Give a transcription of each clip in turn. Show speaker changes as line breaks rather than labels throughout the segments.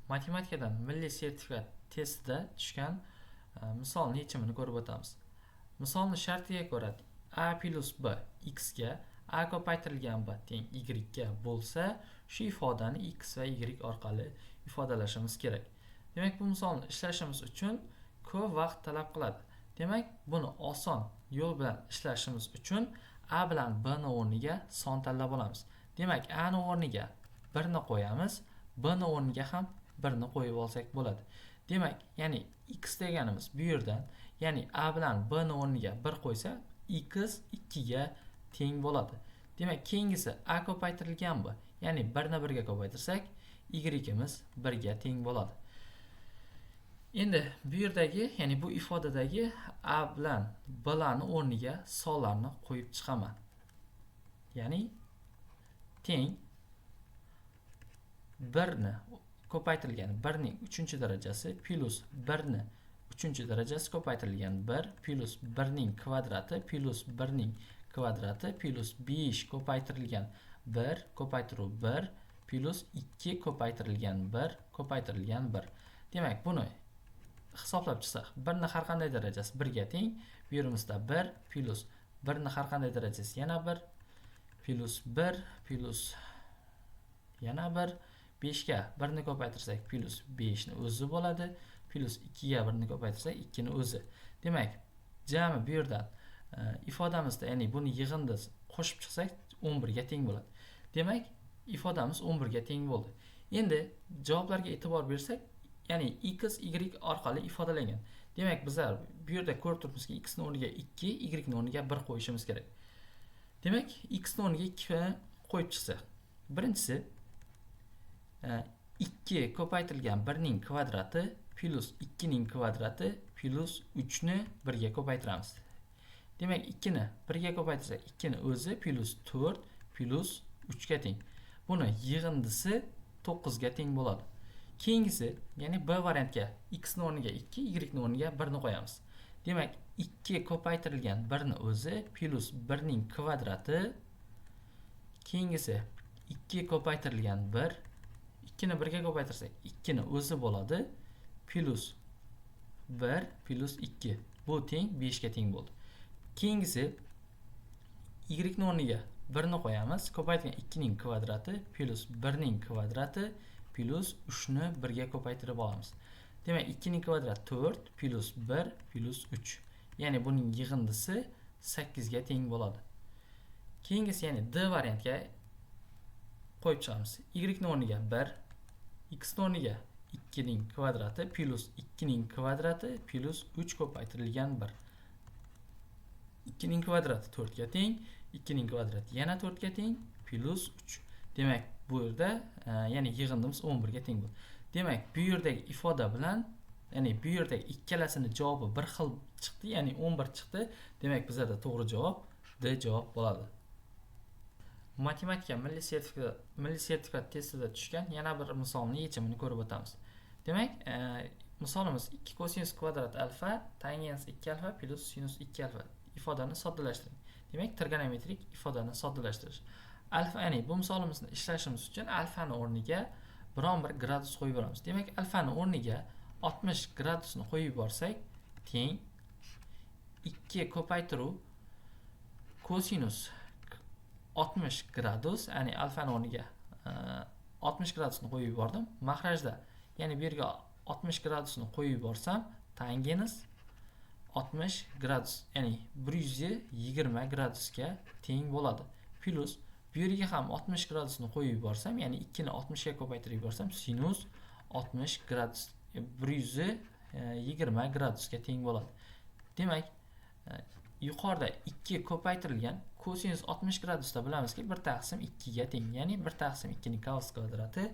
Matematikadan milliy sertifikat testida tushgan misolni yechimini ko'rib o'tamiz. Misolni shartiga ko'ra a plyus b x ga, a ko'paytirilgan b teng y ga bo'lsa, shu ifodani x va y orqali ifodalashimiz kerak. Demak, bu misolni ishlashimiz uchun ko'p vaqt talab qiladi. Demak, buni oson yo'l bilan ishlashimiz uchun a bilan b ni o'rniga son tanlab olamiz. Demak, a ni o'rniga 1 ni qo'yamiz, b ni o'rniga ham 1 ni qo'yib olsak bo'ladi. Demak, ya'ni x deganimiz bu yerdan, ya'ni a bilan b ni o'rniga 1 qo'ysa, x 2 ga teng bo'ladi. Demak, keyingisi a ko'paytirilgan b, ya'ni 1 ni 1 ga ko'paytirsak, y-imiz 1 ga teng bo'ladi. Endi bu yerdagi, ya'ni bu ifodadagi a bilan b larni o'rniga sonlarni qo'yib chiqaman. Ya'ni teng 1 ni ko'paytirilgan 1 ning 3-darajasi plyus 1 ni 3-darajasi ko'paytirilgan 1 plyus 1 ning kvadrati plyus 1 ning kvadrati plyus 5 ko'paytirilgan 1 ko'paytiruv 1 plyus 2 ko'paytirilgan 1 ko'paytirilgan 1. Demak, buni hisoblab chiqsak, 1 ni har qanday darajasi 1 ga teng. Bu yerimizda 1 plyus 1 ni har qanday darajasi yana 1 plyus 1 plyus yana 1, 5 ga 1 ni ko'paytirsak plyus 5 ni o'zi bo'ladi, plyus 2 ga 1 ni ko'paytirsak 2 ni o'zi. Demak, jami bu yerdan ifodamizda, ya'ni buni yig'indi qo'shib chiqsak 11 ga teng bo'ladi. Demak, ifodamiz 11 ga teng bo'ldi. Endi javoblarga e'tibor bersak, ya'ni x, y orqali ifodalangan. Demak, bizlar bu yerda ko'rib turibmizki, x ni o'rniga 2, y ni o'rniga 1 qo'yishimiz kerak. Demak, x ni o'rniga 2 qo'yib chiqsak, birinchisi 2 ko'paytirilgan 1 ning kvadrati plyus 2 ning kvadrati plyus 3 ni 1 ga ko'paytiramiz. Demak, 2 ni 1 ga ko'paytirsak 2 ni o'zi plyus 4 plyus 3 ga teng. Buni yig'indisi 9 ga teng bo'ladi. Keyingisi, ya'ni B variantga x ni o'rniga 2, y ni o'rniga 1 ni qo'yamiz. Demak, 2 ko'paytirilgan 1 ni o'zi plyus 1 ning kvadrati, keyingisi 2 ko'paytirilgan 1, 2 ni 1 ga ko'paytirsak 2 ni o'zi bo'ladi, plyus 1 plyus 2. Bu teng 5 ga teng bo'ldi. Keyingisi y ni o'rniga 1 ni qo'yamiz, ko'paytirgan 2 ning kvadrati plyus 1 ning kvadrati plyus 3 ni 1 ga ko'paytirib olamiz. Demak, 2 ning kvadrati 4 plyus 1 plyus 3. Ya'ni buning yig'indisi 8 ga teng bo'ladi. Keyingisi, ya'ni D variantga qo'yib chiqamiz. Y ni o'rniga 1, x ni o'rniga 2 ning kvadrati plyus 2 ning kvadrati plyus 3 ko'paytirilgan 1. 2 ning kvadrati 4 ga teng, 2 ning kvadrati yana 4 ga teng, plyus 3. Demak, bu yerda ya'ni yig'indimiz 11 ga teng bo'ldi. Demak, bu yerdagi ifoda bilan, ya'ni bu yerdagi ikkalasini javobi bir xil chiqdi, ya'ni 11 chiqdi. Demak, bizlarda to'g'ri javob D javob bo'ladi. Matematika milliy sertifikat testida tushgan yana bir misolni yechimini ko'rib o'tamiz. Demak, misolimiz 2 kosinus kvadrat alfa tangens 2 alfa plyus sinus 2 alfa ifodani soddalashtiring. Demak, trigonometrik ifodani soddalashtirish. Alfa, ya'ni bu misolimizni ishlashimiz uchun alfani o'rniga biron bir gradus qo'yib yuboramiz. Demak, alfani o'rniga 60 gradusni qo'yib yuborsak, teng 2 ko'paytiruv kosinus 60 gradus, ya'ni alfani o'rniga 60 gradusni qo'yib yubordim. Mahrajda, ya'ni bu yerga 60 gradusni qo'yib yuborsam, tangens 60 gradus, ya'ni 120 gradusga teng bo'ladi. Plyus bu yerga ham 60 gradusni qo'yib yuborsam, ya'ni 2 ni 60 ga ko'paytirib yuborsam, sinus 60 gradus 120 gradusga teng bo'ladi. Demak, yuqorida 2 ko'paytirilgan kosinus 60 gradusda bilamizki 1 taqsim 2 ga teng, ya'ni 1 taqsim 2 ning kavs kvadrati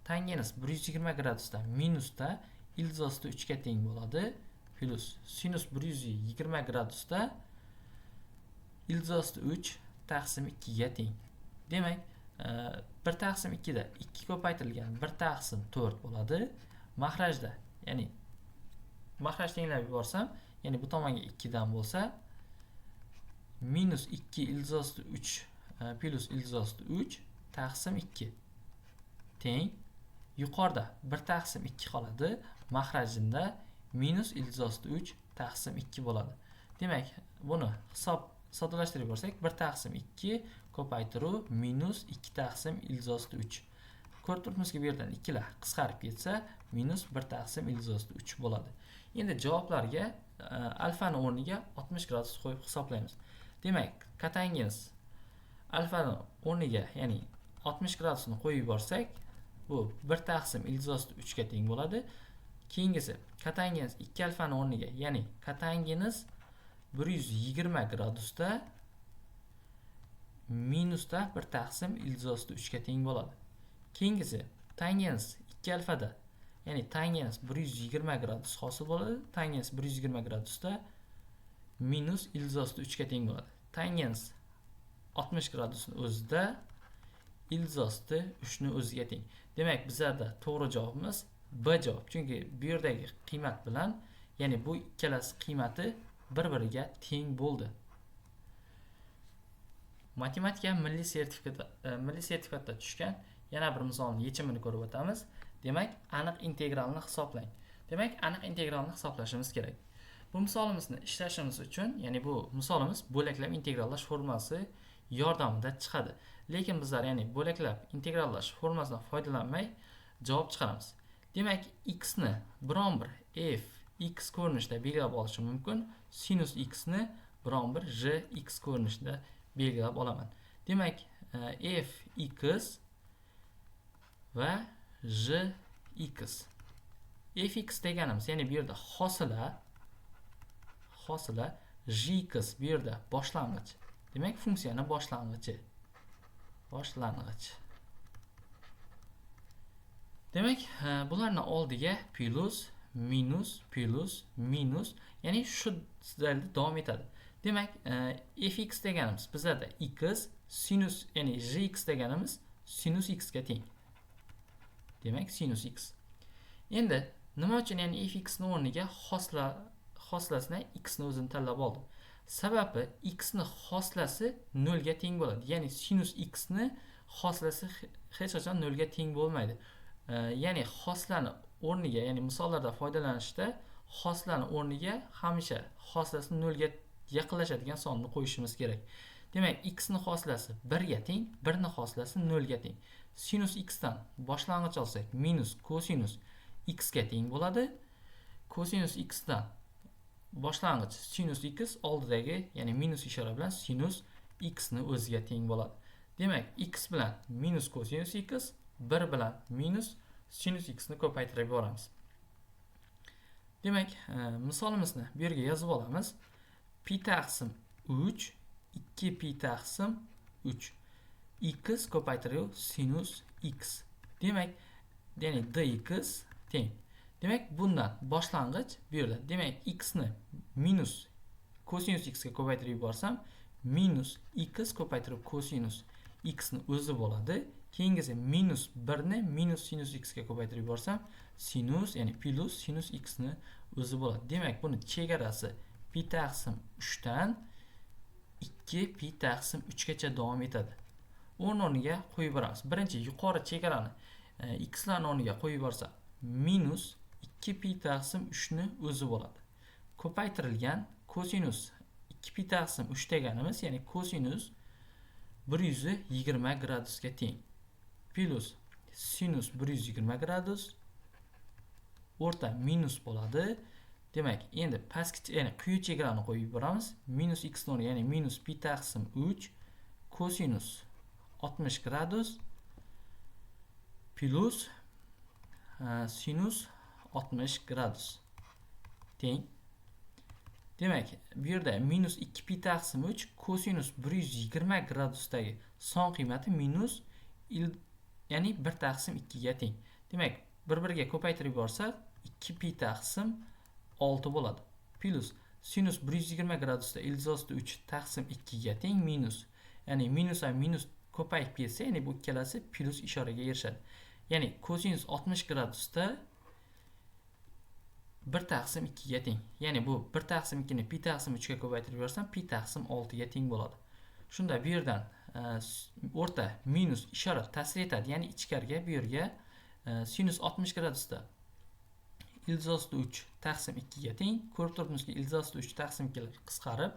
tangens 120 gradusda minusda ildiz osti 3 ga teng bo'ladi, plyus sinus 120 gradusda ildiz osti 3 taqsim 2 ga teng. Demak, 1 taqsim 2 da 2 ko'paytirilgan 1 taqsim 4 bo'ladi. Mahrajda, ya'ni mahraj tenglab yuborsam, ya'ni bu tomonga 2 dan bo'lsa, minus 2 ildiz osti 3 plyus ildiz osti 3 taqsim 2 teng Yuqorida 1 taqsim 2 qoladi. Maxrajinda minus ildiz osti 3 taqsim 2 bo'ladi. Demak, buni hisob soddalashtirib yuborsak, 1 taqsim 2 ko'paytiruv minus 2 taqsim ildiz osti 3. Ko'rib turibmizki, bu yerdan 2lar qisqarib ketsa, minus 1 taqsim ildiz osti 3 bo'ladi. Endi javoblarga alfani o'rniga 60 gradus qo'yib hisoblaymiz. Demak, kotangens alfani o'rniga, ya'ni 60 gradusni qo'yib yuborsak, bu 1 taqsim ildiz osti 3 ga teng bo'ladi. Keyingisi kotangens 2 alfani o'rniga, ya'ni kotangens 120 gradusda minusda 1 taqsim ildiz osti 3 ga teng bo'ladi. Keyingisi tangens 2 alfada, ya'ni tangens 120 gradus hosil bo'ladi. Tangens 120 gradusda minus ildiz osti 3 ga teng bo'ladi. Tangens 60 gradusning o'zida ildiz osti 3 ni o'ziga teng. Demak, bizlarda to'g'ri javobimiz B javob. Chunki bu yerdagi qiymat bilan, ya'ni bu ikkalasi qiymati bir-biriga teng bo'ldi. Matematika milliy sertifikatda tushgan yana bir misolning yechimini ko'rib o'tamiz. Demak, aniq integralni hisoblang. Demak, aniq integralni hisoblashimiz kerak. Bu misolimizni ishlashimiz uchun, ya'ni bu misolimiz bo'laklab integrallash formulasi yordamida chiqadi. Lekin bizlar, ya'ni bo'laklab integrallash formulasidan foydalanmay javob chiqaramiz. Demak, x ni biron bir f x ko'rinishida belgilab olishim mumkin. Sinus x ni biron bir j x ko'rinishida belgilab olaman. Demak, f x va j x. F x deganimiz, ya'ni bu yerda hosila j x bu yerda boshlang'ich. Demak, funksiyani boshlang'ichi. Boshlang'ich. Demak, bularni oldiga plus, minus, plus, minus, ya'ni shu dalda davom etadi. Demak, fx deganimiz bizlarda x sinus, ya'ni gx deganimiz sinus x ga teng. Demak, sinus x. Endi nima uchun, ya'ni fx ni o'rniga hosilasini x ni o'zini tanlab oldim? Sababi x ni hosilasi 0 ga teng bo'ladi. Ya'ni sinus x ni hosilasi hech qachon 0 ga teng bo'lmaydi. Ya'ni hosilani o'rniga, ya'ni misollarda foydalanishda hosilani o'rniga hamisha hosilasi 0 ga yaqinlashadigan sonni qo'yishimiz kerak. Demak, x ni hosilasi 1 ga teng, 1 ni hosilasi 0 ga teng. Sinus x dan boshlang'ich olsak, minus kosinus x ga teng bo'ladi. Kosinus x dan boshlang'ich sinus x oldidagi, ya'ni minus ishora bilan sinus x ni o'ziga teng bo'ladi. Demak, x bilan minus kosinus x, 1 bilan minus sinus x ni ko'paytirib yuboramiz. Demak, misolimizni bu yerga yozib olamiz. Pi taqsim 3, 2 pi taqsim 3 x ko'paytiruv sinus x. Demak, ya'ni dx teng. Demak, bundan boshlang'ich bu yerda. Demak, x ni minus kosinus x ga ko'paytirib yuborsam, minus x ko'paytirib kosinus x ni o'zi bo'ladi. Keyingisi minus 1 ni minus sinus x ga ko'paytirib yuborsam, sinus, ya'ni plus sinus x ni o'zi bo'ladi. Demak, buni chegarasi pi taqsim 3 dan 2 pi taqsim 3 gacha davom etadi. O'rn o'rniga qo'yib yuboramiz. Birinchi yuqori chegarani x larning o'rniga qo'yib yuborsak, minus 2 pi taqsim 3 ni o'zi bo'ladi. Ko'paytirilgan kosinus 2 pi taqsim 3 deganimiz, ya'ni kosinus 120 gradusga teng. Plus sinus 120 gradus o'rta minus bo'ladi. Demak, endi pastki, ya'ni quyi chegarani qo'yib yuboramiz. Minus x ni, ya'ni minus pi taqsim 3 kosinus 60 gradus plus sinus 60 gradus teng. Demak, bu yerda minus 2 pi taqsim 3 kosinus 120 gradusdagi son qiymati minus, ya'ni 1 taqsim 2 ga teng. Demak, bir-biriga ko'paytirib yuborsak, 2 pi taqsim 6 bo'ladi. Plus sinus 120 gradusda ildiz osti 3 taqsim 2 ga teng minus. Ya'ni minus ham minus ko'payib ketsa, ya'ni bu ikkalasi plus ishoraga erishadi. Ya'ni kosinus 60 gradusda 1 taqsim 2 ga teng. Ya'ni bu 1 taqsim 2 ni pi taqsim 3 ga ko'paytirib yuborsam, pi taqsim 6 ga teng bo'ladi. Shunda bu yerdan o'rta minus ishora ta'sir etadi. Ya'ni ichkariga bu yerga Sinus 60 gradusda ildiz osti 3 taqsim 2 ga teng. Ko'rib turibmizki, ildiz osti 3 taqsim 2 lar qisqarib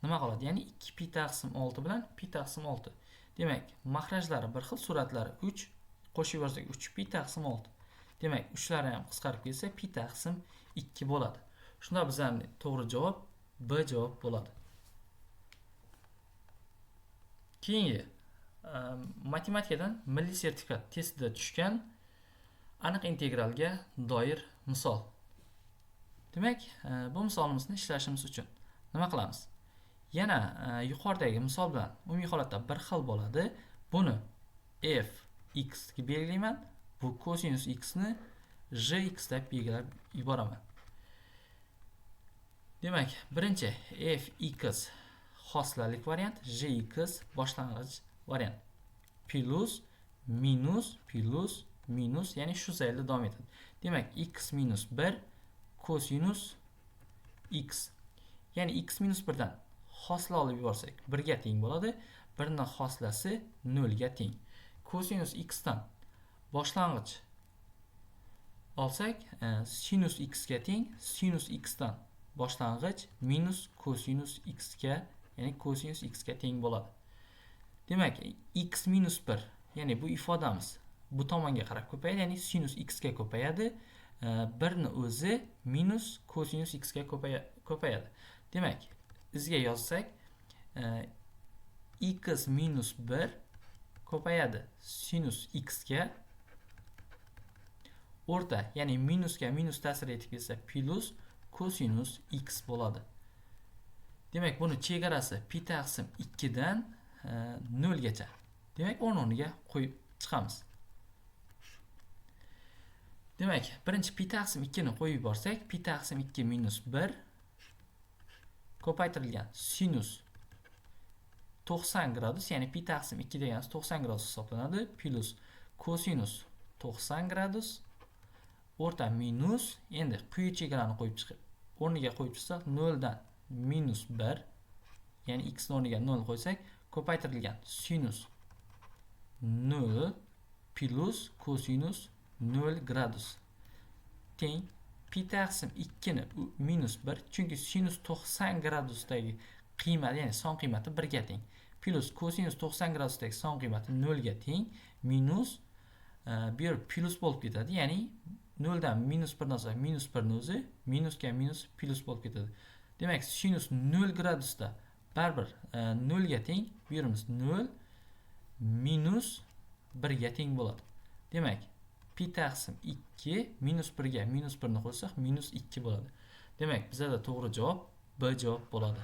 nima qoladi? Ya'ni 2 pi taqsim 6 bilan pi taqsim 6. Demak, maxrajlari bir xil, suratlari 3, qo'shib yuborsak 3 pi taqsim 6. Demak, 3lari ham qisqarib ketsa pi taqsim 2 bo'ladi. Shunda bizning to'g'ri javob B javob bo'ladi. Keyingi matematikadan milliy sertifikat testida tushgan aniq integralga doir misol. Demak, bu misolimizni ishlashimiz uchun nima qilamiz? Yana yuqoridagi misol bilan umumiy holatda bir xil bo'ladi. Buni f x ga belgilayman. Bu kosinus x ni g x deb belgilab yuboraman. Demak, birinchi f x xoslalik variant, g x boshlang'ich variant. Plus, minus, plus, minus, ya'ni shu zaylda davom etadi. Demak, x minus 1 kosinus x. Ya'ni x minus 1 dan hosila olib yuborsak 1 ga teng bo'ladi. 1 ning hosilasi 0 ga teng. Kosinus x dan boshlang'ich olsak, sinus x ga teng, sinus x dan boshlang'ich minus kosinus x ga, ya'ni kosinus x ga teng bo'ladi. Demak, x minus 1, ya'ni bu ifodamiz bu tomonga qarab ko'payadi, ya'ni sinus x ga ko'payadi. 1 ni o'zi minus kosinus x ga ko'payadi. Demak, izga yozsak, x minus 1 ko'payadi sinus x ga, o'rta, ya'ni minusga minus ta'sir etib ketsa plus kosinus x bo'ladi. Demak, buni chegarasi pi taqsim 2 dan 0 gacha. Demak, o'rniga qo'yib chiqamiz. Demak, birinchi pi taqsim 2 ni qo'yib yuborsak, pi taqsim 2 minus 1 ko'paytirilgan sinus 90 gradus, ya'ni pi taqsim 2 deganimiz 90 gradus hisoblanadi, plus kosinus 90 gradus o'rta minus, endi quyi chegarani qo'yib chiqib, o'rniga qo'yib chiqsak 0 dan minus 1, ya'ni x ni o'rniga 0 qo'ysak, ko'paytirilgan sinus 0 plus kosinus 0 gradus teng pi taqsim 2 ni minus 1, chunki sinus 90 gradusdagi qiymat, ya'ni son qiymati 1 ga teng, plus kosinus 90 gradusdagi son qiymati 0 ga teng, minus bu yer plus bo'lib ketadi, ya'ni 0 dan minus 1 dan olsak minus 1 ni o'zi minusga minus plus bo'lib ketadi. Demak, sinus 0 gradusda baribir 0 ga teng, bu yerimiz 0 minus 1 ga teng bo'ladi. Demak, pi taqsim 2 minus 1 ga minus 1 ni qo'shsak minus 2 bo'ladi. Demak, bizada to'g'ri javob B javob bo'ladi.